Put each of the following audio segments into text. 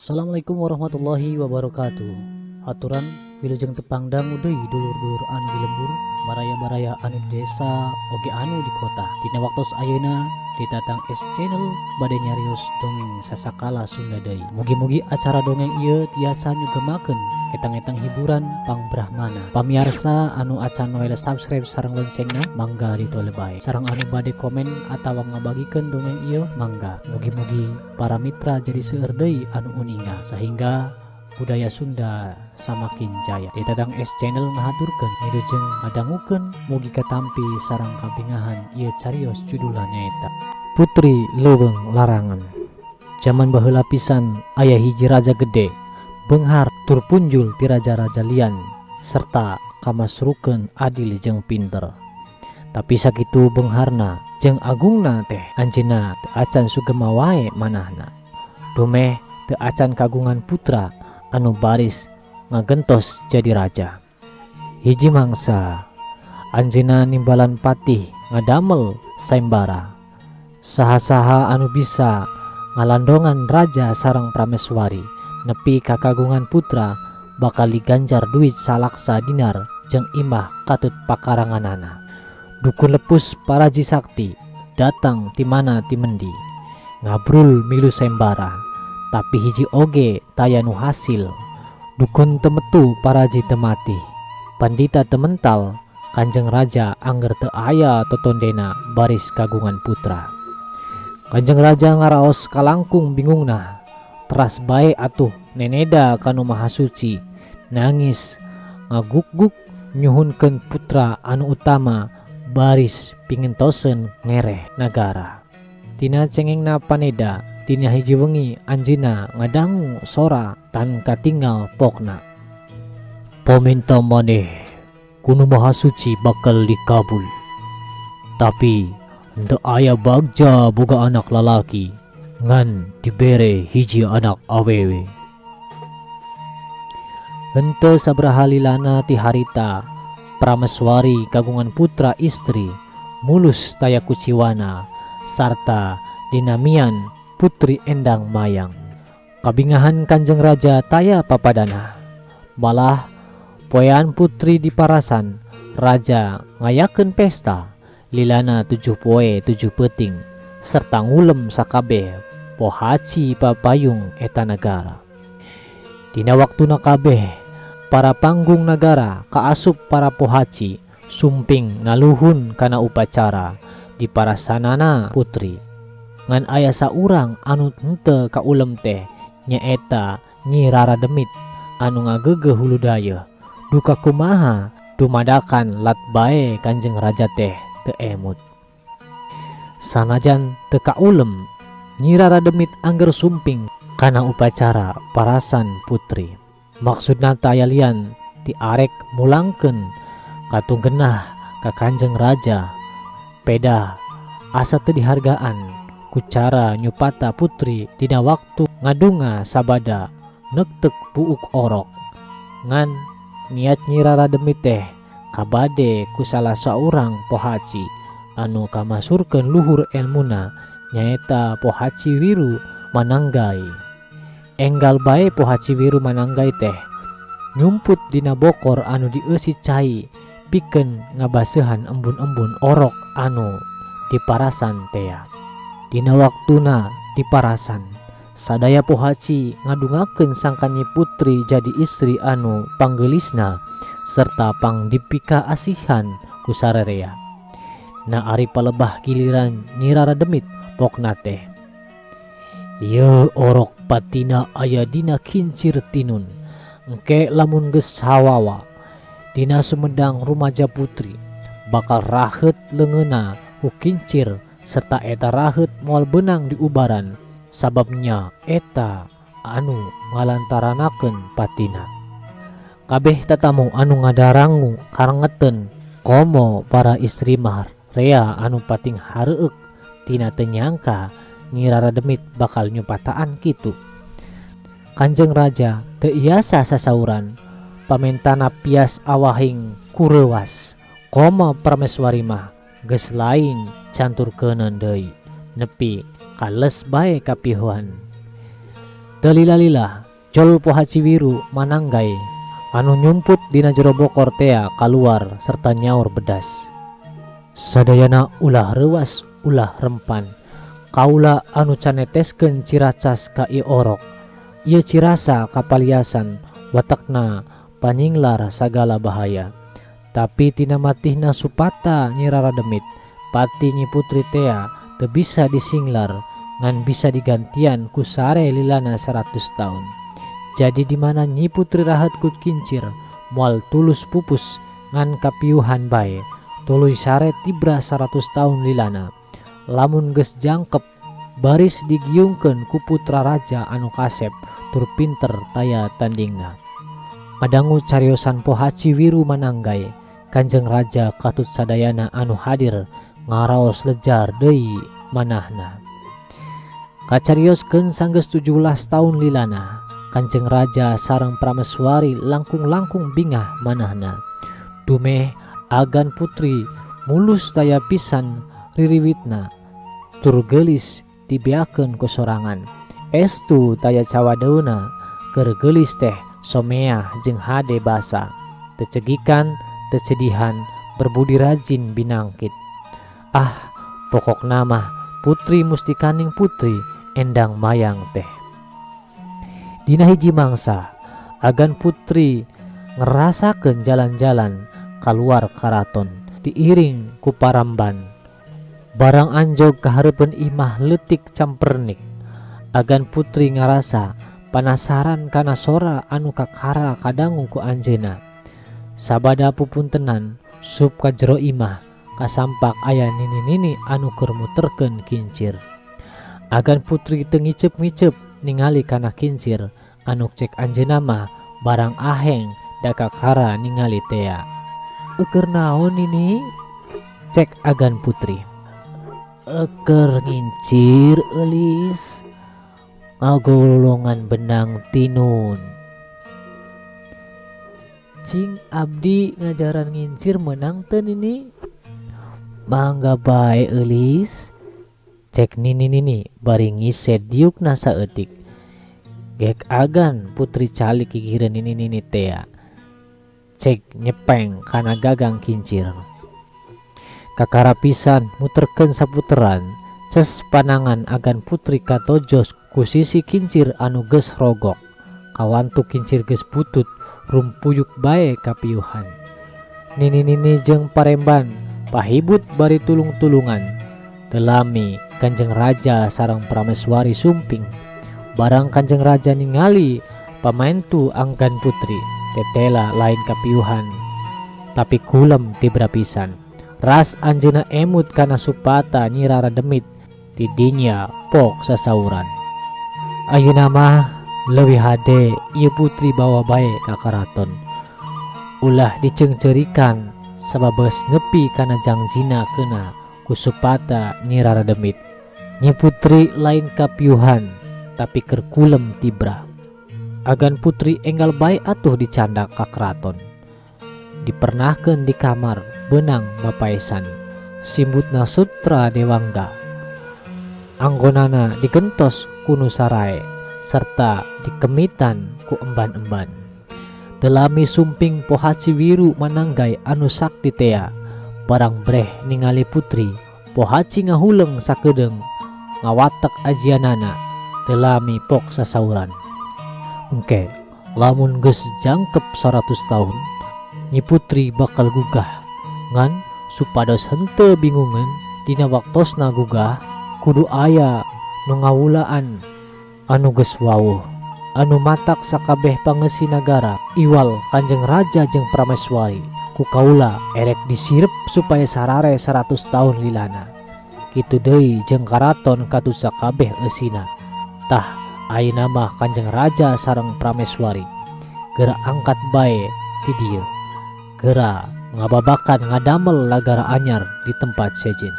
Assalamualaikum warahmatullahi wabarakatuh. Aturan wilujeng tepang dangu deui dulur-dulur anu di lembur, baraya-baraya anu di desa oge anu di kota. Dina waktos ayeuna di Tatang S Channel bade nyarios dongeng sasakala Sunda deui. Mugi-mugi acara dongeng ieu tiasa nyugemakeun etang-etang hiburan pangbrahmana. Pamiarsa anu acan noel subscribe sareng loncengna, mangga ditole bae. Sareng anu bade komen atawa ngabagikeun dongeng ieu, mangga. Mugi-mugi para mitra jadi seueur deui anu uninga sehingga budaya Sunda samakin jaya. Di Tatang S Channel ngahaturkeun wilujeng ngadangukeun, mugi katampi sareng kabingahan. Ieu carios, judulna nyaeta Putri Leuweung Larangan. Jaman baheula pisan aya hiji raja gede, beunghar tur punjul ti raja-raja lian serta kamasrukeun adil jeung pinter. Tapi sakitu beungharna jeung agungna teh, anjeunna teu acan sugema wae manahna. Dumeh teu acan kagungan putra anu baris ngagentos jadi raja. Hiji mangsa anjeunna nimbalan patih ngadamel sayembara. Saha-saha anu bisa ngalandongan raja sareng prameswari nepi ka kagungan putra bakal diganjar duit salaksa dinar jeung imah katut pakaranganana. Dukun lepus paraji sakti datang ti mana ti mendi, ngabrul milu sayembara, tapi hiji oge taya nu hasil. Dukun teu metu, paraji teu matih, pandita teu mental, Kanjeng Raja angger teu aya totondena baris kagungan putra. Kanjeng Raja ngaraos kalangkung bingungna. Teras bae atuh neneda ka Nu Maha Suci, nangis ngagukguk nyuhunkeun putra anu utama baris pingentoseun ngereh nagara. Tina cengengna paneda, dina hiji wengi anjeunna ngadangu sora tan katingal pokna. "Pamenta maneh ku Nu Maha Suci bakal dikabul. Tapi henteu aya bagja boga anak lalaki, ngan dibere hiji anak awewe." Henteu sabaraha lilana ti harita, prameswari kagungan putra istri, mulus taya kuciwana sarta dinamian Putri Endang Mayang. Kabingahan Kanjeng Raja taya papadana. Malah poean putri diparasan, raja ngayakeun pesta lilana 7 poe 7 peuting serta ngulem sakabeh pohaci papayung eta nagara. Dina waktuna kabeh para panggung nagara kaasup para pohaci sumping ngaluhun kana upacara diparasanana putri. Ngan aya saurang anu henteu kaulem teh, nyaeta Nyi Rara Demit anu ngageugeuh hulu dayeuh. Duka kumaha dumadakan lat bae Kanjeng Raja teh teu emut. Sanajan teu kaulem, Nyi Rara Demit angger sumping kana upacara parasan putri. Maksudna taya lian ti arek mulangkeun katunggenah ka Kanjeng Raja. Pedah asa teu dihargaan ku cara nyupata putri dina waktu ngadunga sabada nektek buuk orok. Ngan niat Nyi Rara Demit teh kabade ku salah saurang pohaci anu kamasurkeun luhur elmuna, nyaeta Pohaci Wiru Mananggai. Enggal bae Pohaci Wiru Mananggai teh nyumput dina bokor anu dieusi cai pikeun ngabaseuhan embun-embun orok anu diparasan tea. Dina waktuna diparasan, sadaya pohaci ngadungakeun sangkan Nyi Putri jadi istri anu panggeulisna serta pangdipikaasihan ku sarerea. Na ari palebah giliran Nyi Rara Demit, pokna teh, "Ieu orok patina aya dina kincir tinun. Engke lamun geus hawawa dina sumedang rumaja putri bakal raheut leungeunna ku kincir serta eta raheut moal beunang diubaran, sababnya eta anu ngalantaranakeun patina." Kabeh tatamu anu ngadarangu karengeteun, komo para istri mah rea anu pating hareueuk tina teu nyangka Nyi Rara Demit bakal nyupataan kitu. Kanjeng Raja teu iasa sasauran, pamentana pias awahing kureuwas. Komo prameswari mah geus lain canturkeuneun deui, nepi ka les bae kapihuan. Teu lila-lila jol Pohaci Wiru Mananggai anu nyumput dina jero bokor tea kaluar serta nyaur bedas. Sadayana ulah reuas ulah rempan. Kaula anu can neteskeun ciracas ka ieu orok. Ieu cirasa kapaliasan watekna panyinglar sagala bahaya. Tapi tina matihna Supata Nyi Rara Demit pati Nyi Putri tea teu bisa disinglar ngan bisa digantian ku sare lilana 100 taun. Jadi di mana Nyi Putri rahet ku kincir moal tulus pupus ngan kapiuhan bae tuluy sare tibra 100 taun lilana. Lamun geus jangkep baris digiungkeun ku putra raja anu kasep tur pinter taya tandingna. Madangu cariosan Pohaci Wiru Mananggai, Kanjeng Raja katut sadayana anu hadir ngaraos lejar deui manahna. Kacarioskeun sanggeus 17 taun lilana, Kanjeng Raja sareng Prameswari langkung-langkung bingah manahna. Dumeh agan putri mulus taya pisan ririwitna, tur geulis dibeakeun ku sorangan. Estu taya cawadeuna, keur geulis teh someah jeung hade basa, tecegikan, tecedihan, berbudi rajin binangkit. Ah, pokokna mah putri mustikaning putri endang mayang teh. Dina hiji mangsa, agan putri ngerasakeun jalan-jalan kaluar karaton diiring ku paramban. Barang anjog kahareupeun imah leutik campernik. Agan putri ngarasa panasaran kana sora anu kakara kadangu ku anjeunna. Sabada pupuntenan sup ka jero imah kasampak aya nini-nini anu keur muterkeun kincir. Agan putri teu ngiceup-ngiceup ningali kana kincir anu cek anjeunna mah barang aheng da kakara ningali tea. Eukeur naon nini? Cek agan putri. Eukeur ngincir eulis ngagolongan benang tinun. Cing abdi ngajaran ngincir menang teu nini? Mangga bae eulis. Cek nini-nini bari ngise diukna saeutik. Gek agan putri calik gigireun nini-nini tea. Cek nyepeng kana gagang kincir. Kakara pisan muterkeun saputeran, ces panangan agan putri katojos ku sisi kincir anu geus rogok. Kawantu kincir geus butut, rumpuyuk bae kapiuhan. Nini-nini jeung paremban pahibut bari tulung-tulungan. Telami Kanjeng Raja sareng Prameswari sumping. Barang Kanjeng Raja ningali pamaentu anggan putri, tetela lain kapiuhan, tapi kulem tibra pisan. Ras anjeunna emut kana Supata Nyi Rara Demit, tidinya pok sasauran. Ayeuna mah leuwih hade ieu putri bawa bae ka karaton. Ulah diceungceurikan sabab geus nepi kana jangjina keuna ku Supata Nyi Rara Demit. Nyi Putri lain kapiuhan tapi keur kulem tibra. Agan putri enggal bae atuh dicandak ka keraton. Dipernahkeun di kamar beunang bapaesan. Simbutna Sutra Dewangga. Anggonana digentos ku nu sarae serta dikemitan ku emban-emban. Telami sumping Pohaci Wiru Mananggai anu sakti tea. Barang breh ningali putri, Pohaci ngahuleng sakedeung ngawatek ajianana. Telami pok sasauran. Engke lamun geus jangkep 100 tahun, Nyi Putri bakal gugah. Ngan supados henteu bingungeun dina waktosna gugah, kudu aya nu ngawulaan anu geus wawuh, anu matak sakabeh pangeusi nagara iwal Kanjeng Raja jeung Prameswari ku kaula erek disirep supaya sarare 100 tahun lilana. Kitu deui jeung karaton katut sakabeh eusina. Tah ayeuna mah Kanjeng Raja sareng Prameswari geura angkat bae ti dieu. Geura ngababakan ngadamel nagara anyar di tempat sejen.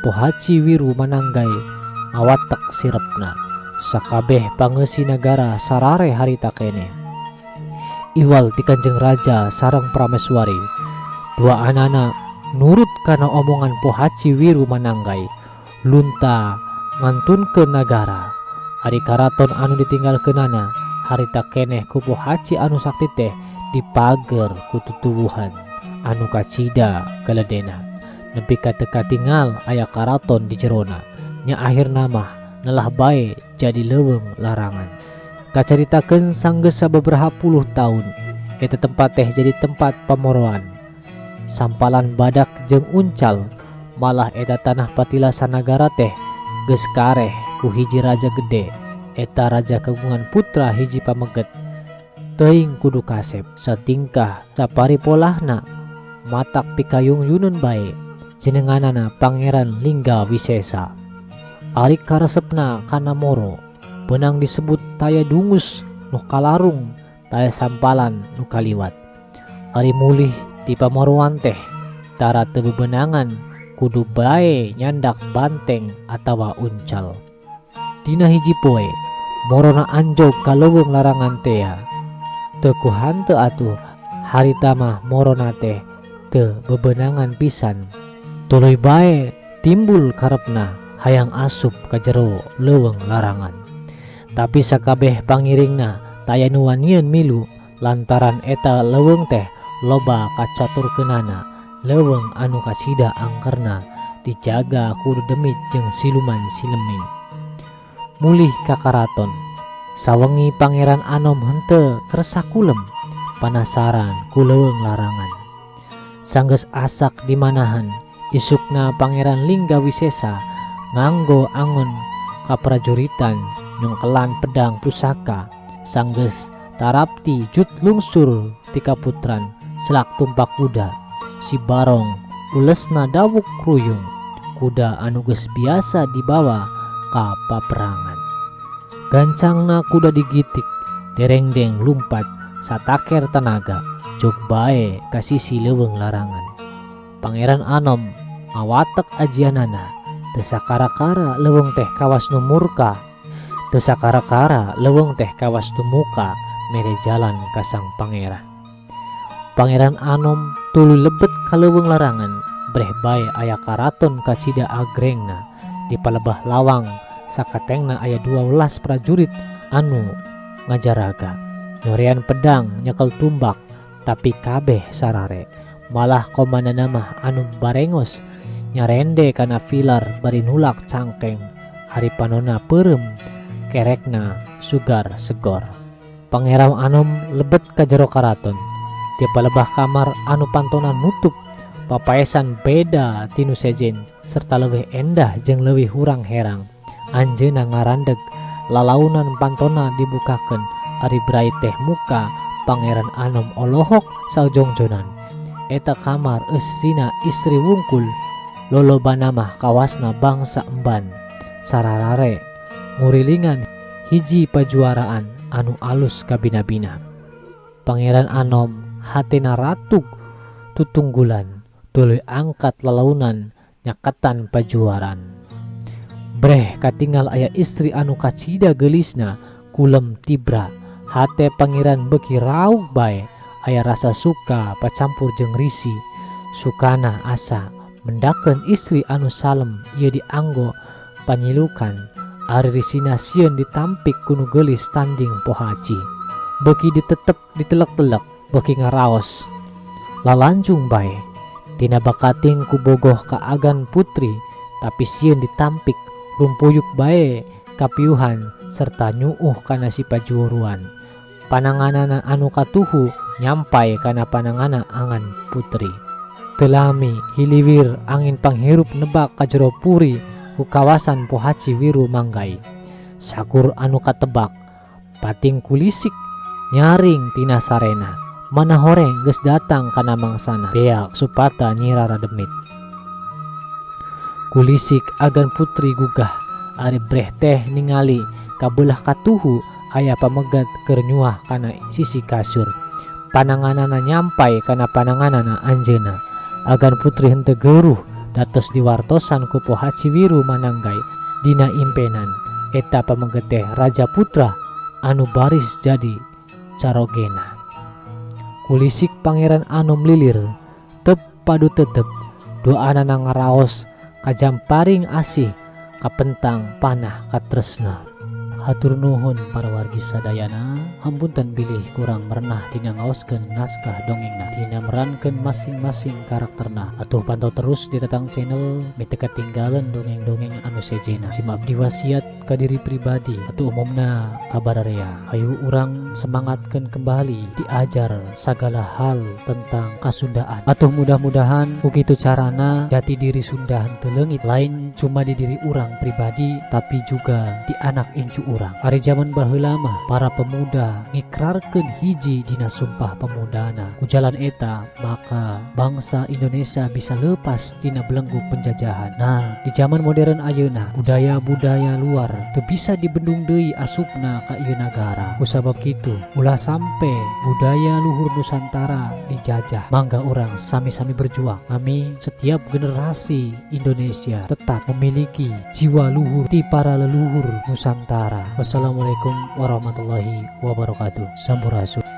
Pohaci Wiru Mananggai ngawatek sirepna. Sakabeh pangeusi nagara sarare harita keneh. Iwal ti Kanjeng Raja sareng Prameswari. Dua anana nurut kana omongan Pohaci Wiru Mananggai. Lunta ngantunkeun nagara. Ari karaton anu ditinggalkeunana harita keneh ku Pohaci anu sakti teh dipager ku tutuwuhan anu kacida galedena. Nepi ka teu katingal aya karaton di jerona. Nya akhirna mah nelah bae jadi leuweung larangan. Kacaritakeun sanggeus sababaraha puluh taun eta tempat teh jadi tempat pamoroan. Sampalan badak jeung uncal, malah eta tanah patilasan nagara teh geus kareh ku hiji raja gede. Eta raja kagungan putra hiji pameget. Teuing kudu kasep, satingkah saparipolahna matak pikayung-yunun bae. Jenenganana Pangeran Lingga Wisesa. Ari karesepna kana moro, beunang disebut taya dungus nu kalarung, taya sampalan nu kaliwat. Ari mulih ti pamoroan teh tara teu bebenangan kudu bae nyandak banteng atawa uncal. Dina hiji poe morona anjog ka leuweung larangan tea. Teu ku hanteu atuh harita mah morona teh teu bebenangan pisan. Tuluy bae timbul karepna hayang asup ka jero leuweung larangan. Tapi sakabeh pangiringna taya nu wanian milu lantaran eta leuweung teh loba kacaturkeunana, leuweung anu kacida angkerna dijaga kudu demit jeung siluman silemin. Mulih ka karaton, sawengi Pangeran Anom henteu kersa kulem, panasaran ku leuweung larangan. Sanggeus asak di manahan, isukna Pangeran Lingga Wisesa nganggo angon kaprajuritan nyongkelan pedang pusaka. Sanggeus tarapti jut lungsur ti kaputran selak tumpak kuda. Si Barong ulesna dawuk ruyung, kuda anu geus biasa dibawa ka paperangan. Gancangna kuda digitik, derengdeng lumpat sataker tenaga, jog bae ka sisi leuweung larangan. Pangeran Anom ngawatek ajianana, teu sakara-kara leuweung teh kawas nu murka, teu sakara-kara leuweung teh kawas tumuka mere jalan ka sang pangeran. Pangeran Anom tuluy lebet ka leuweung larangan, breh bae aya karaton kacida agrengna. Di palebah lawang sakatengna aya 12 prajurit anu ngajaraga, nyorean pedang nyekel tumbak, tapi kabeh sarare. Malah komandanna mah anu barengos nyarende kana pilar bari nulak cangkeng, hari panona peureum kerekna sugar segor. Pangeran Anom lebet ka jero karaton. Di palebah kamar anu pantona nutup papaesan beda tinu sejen serta leuwih endah jeung leuwih hurang herang. Anjeunna ngarandeg lalaunan pantona dibukakeun, ari brai teh muka Pangeran Anom olohok sajongjonan. Eta kamar eusina istri wungkul, lolobana mah kawasna bangsa emban. Sararare ngurilingan hiji pajuaraan anu alus kabina-bina. Pangeran Anom hatena ratuk tutunggulan, tuluy angkat lalaunan nyaketan pajuaran. Breh katingal aya istri anu kacida geulisna kulem tibra. Hate pangeran beuki raug bae, aya rasa suka pacampur jeung risi. Sukana asa mendakeun istri anu salem ieu dianggo panyilukan. Ari risina sieun ditampik ku nu geulis tanding Pohaci. Beuki ditetep ditelek-telek beuki ngaraos. Lalanjung bae tina bakating ku bogoh ka agan putri, tapi sieun ditampik rumpuyuk bae kapiuhan serta nyuuh kana si pajuruan. Pananganana anu katuhu nyampai kana panangana angan putri. Telami hiliwir angin panghirup nebak ka jero puri ku kawasan Pohaci Wiru Manggai. Sakur anu katebak pating kulisik nyaring tina sarena. Mana horeng geus datang kana mangsana beak supata Nyi Rara Demit. Kulisik agan putri gugah ari breh teh ningali kabelah katuhu aya pamegat keur nyuah kana sisi kasur. Pananganana nyampai kana pananganana anjeunna. Agan putri henteu geuruh datos diwartosan ku Pohaci Wiru Mananggai dina impenan. Eta pameget teh Raja Putra anu baris jadi carogena. Kulisik Pangeran Anom lilir tep padu tetep doanana ngaraos kajamparing asih kapentang panah katresna. Hatur nuhun para wargi sadayana, hapunten bilih kurang merenah dina ngaoskeun naskah dongengna, dina merankeun masing-masing karakterna. Atuh pantau terus di Tatang Channel, meh teu katinggalan dongeng-dongeng anu sejena. Sim abdi wasiat ka diri pribadi atau umumna ka bararea. Hayu urang semangatkeun kembali diajar segala hal tentang kasundaan. Atuh mudah-mudahan ku kitu carana jati diri Sunda henteu leungit, lain cuma di diri urang pribadi, tapi juga di anak incu urang. Ari zaman baheula mah para pemuda ngikrarkeun hiji dina Sumpah Pemudana. Ku jalan eta maka bangsa Indonesia bisa lepas tina belenggu penjajahan. Nah, di zaman modern ayeuna budaya-budaya luar teu bisa dibendung deui asupna ka ieu nagara. Kusabab kitu ulah sampe budaya luhur Nusantara dijajah. Mangga urang sami-sami berjuang. Kami setiap generasi Indonesia tetap memiliki jiwa luhur ti para leluhur Nusantara. Wassalamualaikum warahmatullahi wabarakatuh. Sampurasun.